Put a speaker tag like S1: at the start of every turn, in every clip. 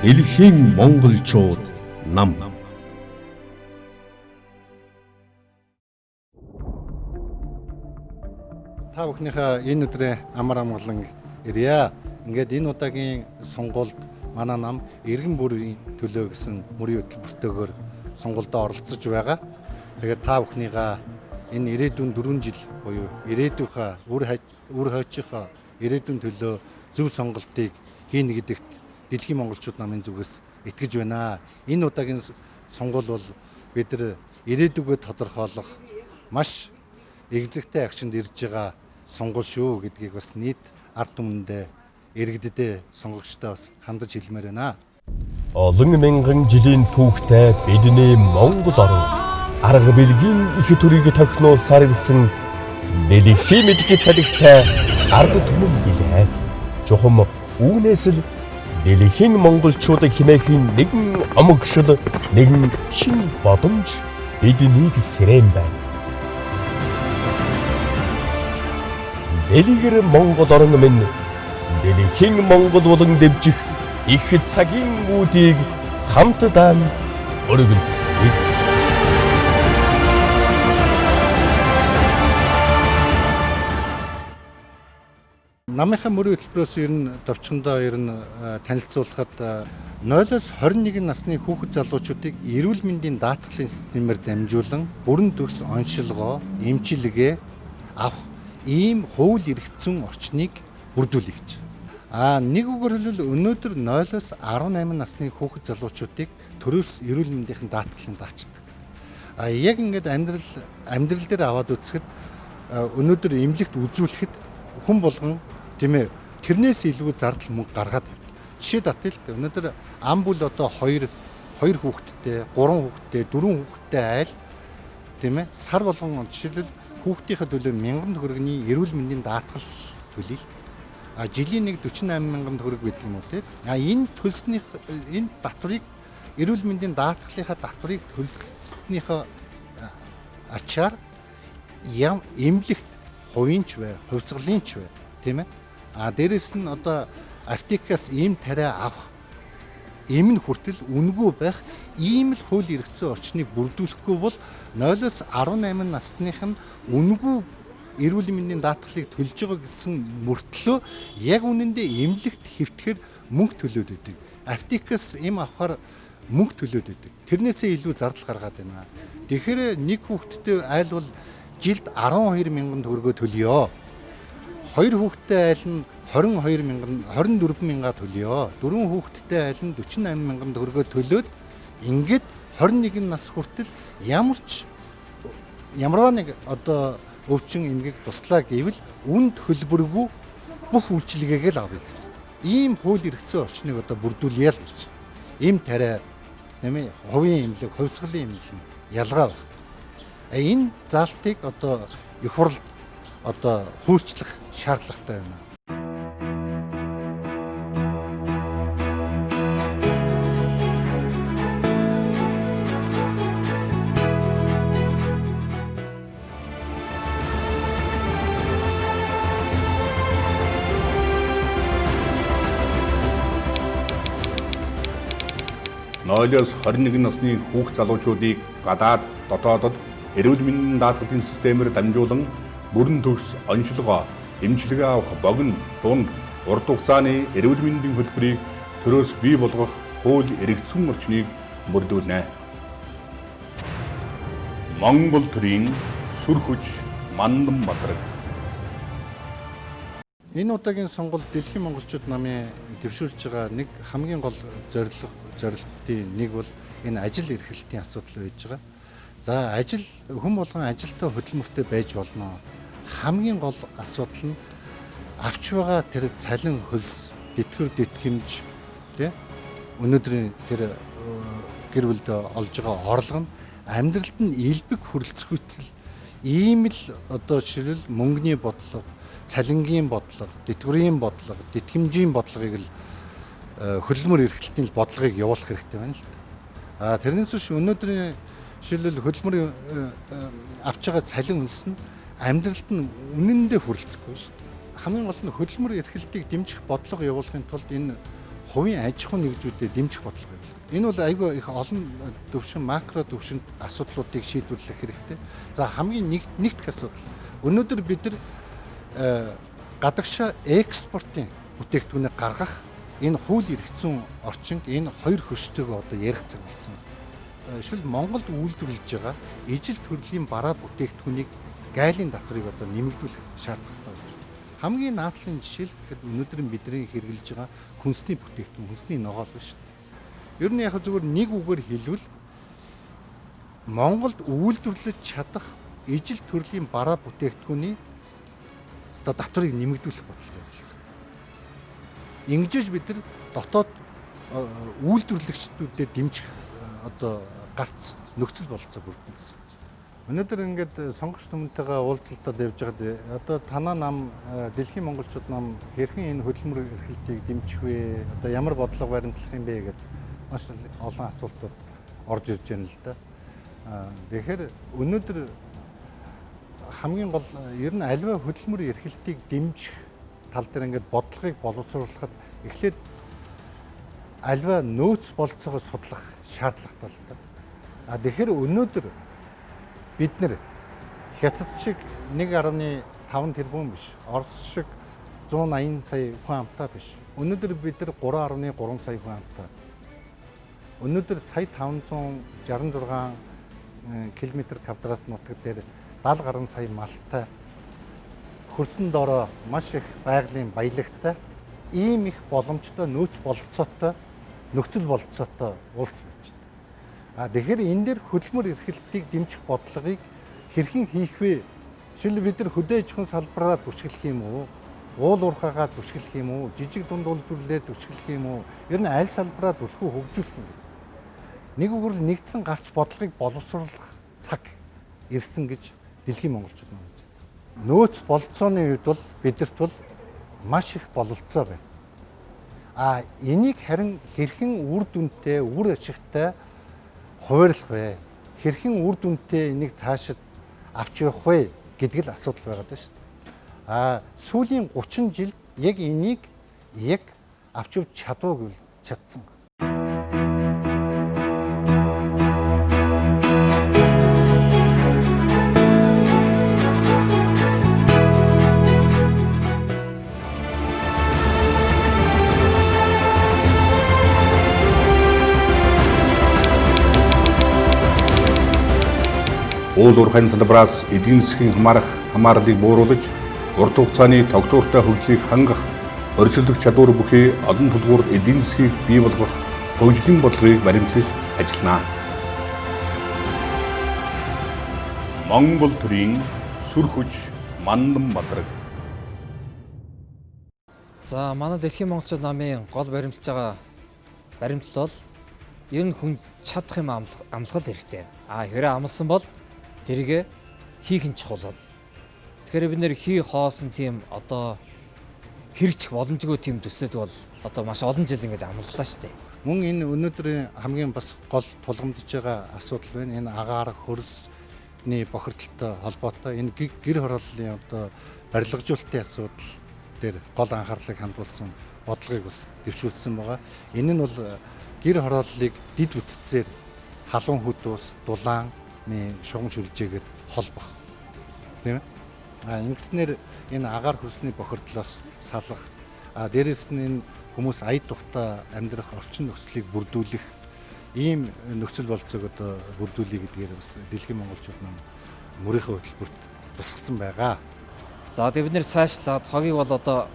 S1: Дэлхийн монголчууд нам.
S2: Та бүхнийхээ энэ өдрийн амар амгалан ирье. Ингээд энэ удаагийн сонгуульд манай нам иргэн бүрийн төлөө гэсэн мөрийн хөтөлбөртөөр сонгуульд оролцож байгаа. Тэгээд та бүхнийгаа энэ ирээдүйн 4 жил буюу ирээдүйнхаа үр хойчийнхаа ирээдүйн төлөө зөв сонголтыг хийнэ гэдэгт дэлхийн монголчууд намын зүгээс итгэж байна. Энэ удаагийн сонгуул бол бид нар ирээдүгөө тодорхойлох маш эгзэгтэй агшинд ирж байгаа сонгуул шүү гэдгийг бас нийт ард түмэндээ иргэдэдээ сонгогчдоо бас хандаж хэлмээр байна.
S1: Олон мянган жилийн түүхтэй бидний Монгол орн арга бэлгийн их төрийг тохиноосаар ирсэн дэлхийн мэдгэц салхитай ард түмэн билээ. Чухам үүнээс л дэлхийн монголчууд хэмээхийн нэгэн омогшил, нэгэн шин бодомж биднийг сэрэн байна. Дэлгэр Монгол орн минь дэлхийн Монгол болон дэвжих их цагийн үүдийг хамтдаа өргөлцгөөе.
S2: Намынхаа мөрийн хөтөлбөрөөс ер нь товчхондоо ер нь танилцуулахад 0-оос 21 насны хүүхэд залуучуудыг эрүүл мэндийн даатгалын системээр дамжуулан бүрэн төгс оншилгоо, эмчилгээ авах ийм хууль эрх зүйн орчныг бүрдүүлэх гэж. Нэг үгээр хэлбэл өнөөдөр 0-оос 18 насны хүүхэд залуучуудыг төрөөс эрүүл мэндийн даатгалын даачдаг. Яг ингээд амьдрал дээр аваад үзэхэд өнөөдөр эмнэлэгт үзүүлэхэд хүн болгон тийм ээ тэрнээс илүү зардал мөнгө гаргаад байна. Жишээ татъя л дээ. Өнөөдөр ам бүл одоо 2 хүүхэдтэй, 3 хүүхэдтэй, 4 хүүхэдтэй айл тийм ээ сар болгон жишээлбэл хүүхдийнхээ төлөө 1000 төгрөгийн эрүүл мэндийн даатгал төлөе. Жилийн нэг 48 мянган төгрөг гэдэг юм уу те. Энэ төлснийх энэ татварыг эрүүл мэндийн даатгалынхаа татварыг төлснийхөө ачаар эмнэлэгт хувийн ч бай, хувьсгалын ч бай, тийм ээ. Дээрэс нь одоо аптекаас эм тариа авах эм нь хүртэл үнэгүй байх ийм л хууль эрх зүйн орчныг бүрдүүлэхгүй бол 0-оос 18 насных нь үнэгүй эрүүл мэндийн даатгалыг төлж байгаа гэсэн мөртлөө яг үнэндээ эмнэлэгт хэвтгэхээр мөнгө төлөөд өгдөг. Аптекаас эм авахар мөнгө төлөөд өгдөг. Тэрнээсээ илүү зардал гаргаад байна. Тэгэхээр нэг хүүхэдтэй айл бол жилд 12 мянган төгрөгөө төлөё. Хоёр хүүхэдтэй айл нь 22 мянган 24 мянга төлөё. Дөрвөн хүүхэдтэй айл нь 48 мянган төгрөгөө төлөөд ингээд 21 нас хүртэл ямарваа нэг одоо өвчин эмгэг туслаа гэвэл үн төлбөргүй бүх үйлчилгээг л авъя гэсэн. Ийм хууль эрх зүйн орчныг одоо бүрдүүлье л гэж. Эм тариа, тийм ээ, хувийн эмнэлэг, хувьсгалын эмнэлэг ялгаа байхгүй. Энэ заалтыг одоо их хурлд одоо хуульчлах шаардлагатай байна.
S3: Нойлоос 21 насны хүүхд залуучуудыг гадаад, дотоодод эрүүл мэндийн даатгалын системээр дамжуулан бүрэн төгс оншилгоо, эмчилгээ авах богино, дунд, урт хугацааны эрүүл мэндийн хөтөлбөрийг төрөөс бий болгох хууль эрх зүйн орчныг бүрдүүлнэ. Монгол төрийн сүр хүч Мандан Бадраг.
S2: Энэ удаагийн сонгуульд дэлхийн монголчууд намын дэвшүүлж байгаа нэг хамгийн гол зорилтын нэг бол энэ ажил эрхлэлтийн асуудал байж байгаа. За ажил хүн болгон ажилтаа хөдөлмөртэй байж болно. Хамгийн гол асуудал нь авч байгаа тэр цалин хөлс, тэтгэвэр тэтгэмж тий өнөөдрийн тэр гэр бүлд олж байгаа орлого нь амьдралд нь элбэг хүрэлцгүйцэл ийм л одоо жишээлбэл мөнгөний бодлого, цалингийн бодлого, тэтгэврийн бодлого, тэтгэмжийн бодлогыг л хөдөлмөр эрхлэлтийн бодлогыг явуулах хэрэгтэй байна л да. Тэрнээс биш өнөөдрийн жишээлбэл хөдөлмөр авч байгаа цалин үнс нь амьдралд нь үнэндээ хүрэлцэхгүй шүү дээ. Хамгийн гол нь хөдөлмөр эрхлэлтийг дэмжих бодлого явуулахын тулд энэ Хувийн аж ахуйн нэгжүүдэд дэмжих бодлого байв. Энэ бол айгүй их олон төвшин, макро төвшөнд асуудлуудыг шийдвэрлэх хэрэгтэй. За хамгийн нэгдэх асуудал. Өнөөдөр бид нар гадагшаа экспортын бүтээгдэхүүнийг гаргах энэ хууль эрх зүйн орчинд энэ хоёр хөрштөгөө одоо ярих цаг болсон. Шил Монголд үйлдвэрлэж байгаа ижил төрлийн бараа бүтээгдэхүүнийг гайлын татварыг одоо нэмэгдүүлэх шаардлагатай байна. Хамгийн наадлын жишээ гэхэд өнөөдөр бидний хэрэглэж байгаа хүнсний бүтээгдэхүүн, хүнсний ногоол байна шүү дээ. Ер нь яг зөвхөн нэг үгээр хэлбэл Монголд үйлдвэрлэж чадах ижил төрлийн бараа бүтээгдэхүүний одоо татварыг нэмэгдүүлэх бодлого байна. Ингэж бид нар дотоод үйлдвэрлэгчдүүдэд дэмжих одоо гарц нөхцөл бололцоо бүрдэнэ гэсэн. Өнөөдөр ингээд сонгогч түмэнтэйгээ уулзалтад явж байхад одоо танаа нам дэлхийн монголчууд нам хэрхэн энэ хөдөлмөр эрхлэлтийг дэмжих вэ? Одоо ямар бодлого баримтлах юм бэ гэдээ маш олон асуултууд орж ирж байна л да. Тэгэхээр өнөөдөр хамгийн гол ер нь аливаа хөдөлмөр эрхлэлтийг дэмжих тал дээр ингээд бодлогыг боловсруулахад эхлээд аливаа нөөц болцоогоо судлах шаардлагатай л да. А тэгэхээр өнөөдөр бид нэр Хятад шиг 1.5 тэрбум биш, Орос шиг 180 сая хүн амтай биш. Өнөөдөр бид нар 3.3 сая хүн амтай. Өнөөдөр сая 566 км квадрат нутаг дээр 70 гаруй сая малтай, хөрсөн доороо маш их байгалийн баялагтай, ийм их боломжтой нөөц бололцоотой, нөхцөл бололцоотой улс байж байна. А тэгэхээр энэ дээр хөдөлмөр эрхлэлтийг дэмжих бодлогыг хэрхэн хийх вэ? Жишээлбэл бид нар хөдөө аж ахуйн салбараа түшиглэх юм уу? Уул уурхайгаа түшиглэх юм уу? Жижиг дунд үйлдвэрлэлээ түшиглэх юм уу? Ер нь аль салбараа түлхүү хөгжүүлэх юм бэ? Нэг үгээр нэгдсэн гарц бодлогыг боловсруулах цаг ирсэн гэж дэлхийн монголчууд маань үздэг. Нөөц бололцооны үед бол бидэрт бол маш их бололцоо байна. А энийг харин хэрхэн үр дүнтэй, үр ашигтай хуваарлах вэ? Хэрхэн үр дүнтэй энийг цаашид авч явах вэ гэдэг л асуудал байгаа даа шүү дээ. А сүүлийн 30 жилд яг энийг яг авч явж чадваа гэвэл чадсан.
S3: Уул уурхайн салбараас эдийн засгийн хамаарлыг бууруулж, урт хугацааны тогтвортой хөгжлийг хангах, өрсөлдөх чадвар бүхий олон тулгуурт эдийн засгийг бий болгох хөгжлийн бодлогыг баримтлаж ажиллана. Монгол төрийн сүр хүч Мандан Бадраг.
S4: За манай дэлхийн монголчууд намын гол баримтлаж байгаа баримтлал бол ер нь хүн чадах юм амлах хэрэгтэй. А хэрэг амласан бол тэрийг хийх нь чухал. Тэгэхээр бид нэр хий хоосон тийм одоо хэрэгжих боломжгүй тийм төслүүд бол одоо маш олон жил ингэж амлалаа шүү дээ.
S2: Мөн энэ өнөөдрийн хамгийн бас гол тулгамдж байгаа асуудал байна. Энэ агаар хөрсний бохирдолтой холбоотой энэ гэр хорооллын одоо барилгажуулалтын асуудал дээр гол анхаарлыг хандуулсан бодлогыг бас дэвшүүлсэн байгаа. Энэ нь бол гэр хорооллыг дид бүтцээр халуун хөдөөс дулаан шугам шүлжээгээр холбох, тийм ээ. А ингэснээр энэ агаар хөрсний бохирдлоос салах, а дээрэс нь энэ хүмүүс ая тухтай амьдрах орчин нөхцөлийг бүрдүүлэх ийм нөхцөл болцоог одоо бүрдүүлэе гэдгээр бас дэлхийн монголчууд маань мөрийнхөө хөтөлбөрт тусгасан байгаа.
S4: За тэгээ бид нэр цаашлаад хогийг бол одоо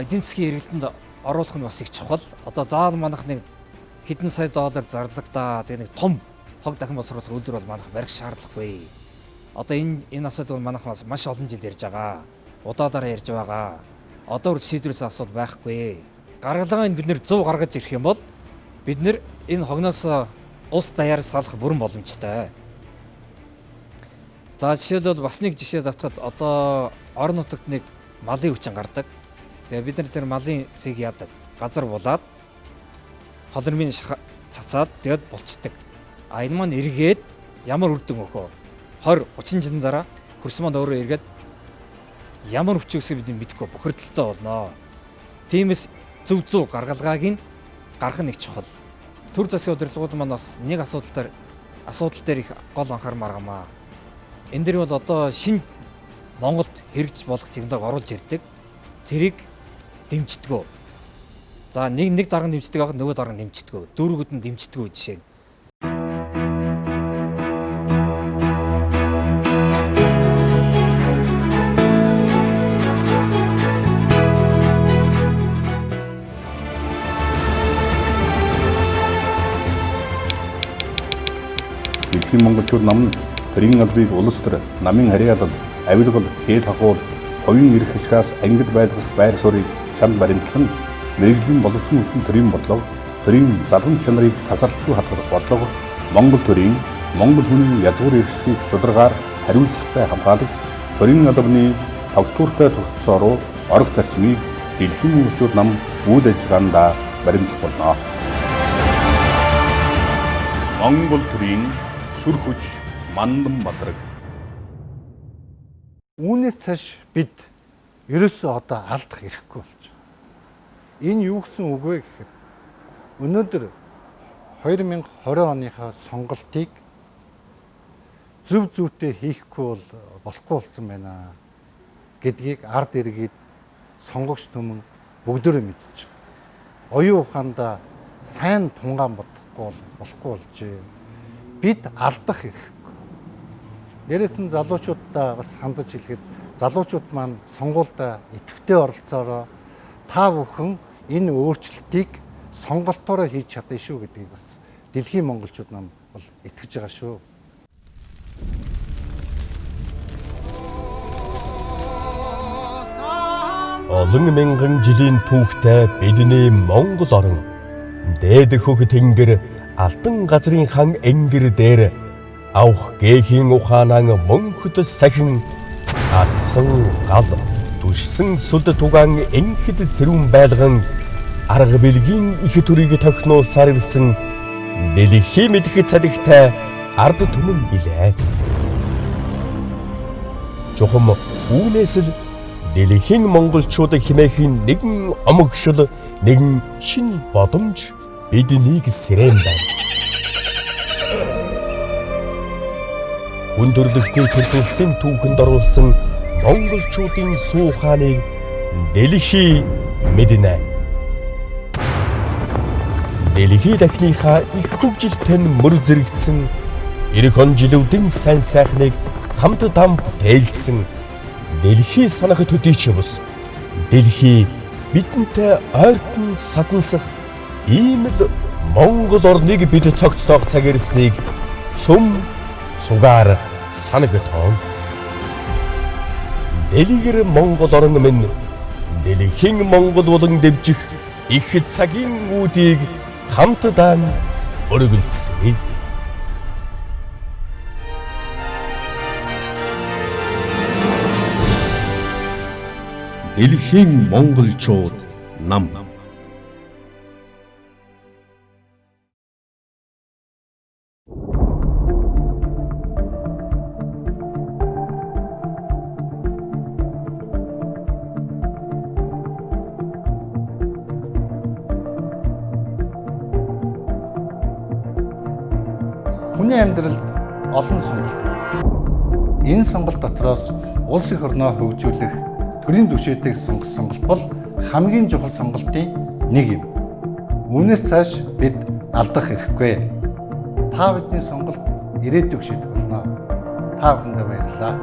S4: эдийн засгийн хэрэглэнд оруулах нь бас их чухал. Одоо заавал манайх нэг хэдэн сая доллар зарлагдаа тэгээ нэг том хог дахин боловсруулах үйлдвэр бол манайх барих шаардлагагүй. Одоо энэ асуудал бол манайх маш олон жил ярьж байгаа. Удаадаараа ярьж байгаа. Одоо үрд шийдвэрлэсэн асуудал байхгүй. Гаргалгаа энэ бид нэр 100 гаргаж ирэх юм бол бид нэр энэ хогноос улс даяар салах бүрэн боломжтой. За жишээлбэл бас нэг жишээ татхад одоо орон нутагт нэг малын хүчин гардаг. Тэгээ бид нар тэр малын сийг яадаг. Газар булаад холормын цацаад тэгээд булчдаг. А энэ маань эргээд ямар үр дүн өгөө? 20 30 жилийн дараа хөрс маань өөрөө эргээд ямар хүч өгсөй бид мэдэхгүй бохирдолтой болно. Тиймээс Зөв зөв гаргалгааг нь гаргах нь их чухал. Төр засгийн удирдлагууд маань бас нэг асуудал дээр их гол анхаармаар гамаа. Энэ дэр бол одоо шинэ Монголд хэрэгж болох технологи оруулж ирдэг. Тэрийг дэмждэг. За нэг дарга дэмждэг байх, нөгөө дарга дэмждэг. Дүүргүүд нь дэмждэг жишээ нь.
S3: Дэлхийн монголчууд нам нь төрийн албыг улс төр, намын харьяалал, авилгал, хэл хахуул, хувийн эрх ашигаас ангид байлгах байр суурийг чанд баримтлан мэргэжлийн боловсон хүчин төрийн бодлого, төрийн залгам чанарыг тасралтгүй хадгалах бодлого, Монгол төрийн, Монгол хүний язгуур эрхчлэгийг шударгаар хариуцлагатай хамгаалагч төрийн албаны тогтвортой тогтцоо руу орох зарчмыг дэлхийн монголчууд нам үйл ажиллагаандаа баримтлах болно. Монгол төрийн сүр хүч Мандан Бадраг.
S2: Үүнээс цааш бид ерөөсөө одоо алдах эрхгүй болж байна. Энэ юу гэсэн үг вэ гэхэд өнөөдөр 2020 оныхаа сонголтыг зөв зөвтэй хийхгүй бол болохгүй болсон байна гэдгийг ард иргэд сонгогч түмэн бүгдөө мэдчихэв. Оюун ухаандаа сайн тунгаан бодохгүй бол болохгүй болжээ. Бид алдах эрхгүй. Дээрээс нь залуучуудаа бас хандаж хэлэхэд залуучууд маань сонгуульдаа идэвхтэй оролцоороо та бүхэн энэ өөрчлөлтийг сонголтоороо хийж чадна шүү гэдгийг бас дэлхийн монголчууд нам бол итгэж байгаа шүү.
S1: Олон мянган жилийн түүхтэй бидний Монгол орон дээд хөх тэнгэр алтан газрын хан энгэр дээр авах гээхийн ухаанан мөнхөд сахин асан гал түшсэн сүлд тугаан энхэд сэрүүн байлган арга бэлгийн их төрийг тохиноосаар ирсэн дэлхий мэдэх цадигтай ард түмэн билээ. Чухам үүнээс л дэлхийн монголчууд хэмээх нэгэн омогшил, нэгэн шинэ бодомж биднийг сэрээн байна. Хүн төрлөختний төрөл улсын түүхэнд оруулсан монголчуудын суу хааныг дэлхий мэднэ. Дэлхий дахныхаа их хөгжилтэй мөр зэрэгцсэн 90 он жилүүдийн сайн сайхныг хамт дам тээлсэн дэлхий санах төдий ч бус дэлхий бидэнтэй ойртон садансах ийм л Монгол орныг бид цогцлоох цаг ирснийг цөм цугаар санагтон. Дэлгэр Монгол орон минь дэлхийн Монгол болон дэвжих их цагийн үүдийг хамтдаа өргөлцье. Дэлхийн монголчууд нам.
S2: Хүний амьдралд олон сонголт. Энэ сонголт дотроос улс их орноо хөгжүүлэх төрийн түвшээтэйг сонгосон сонголт бол хамгийн чухал сонголтын нэг юм. Үүнээс цааш бид алдах эрхгүй. Та бидний сонголт ирээдүйг шийдэх болно. Та бүхэндээ баярлалаа.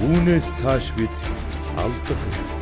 S5: Үүнээс цааш бид алдах эрхгүй.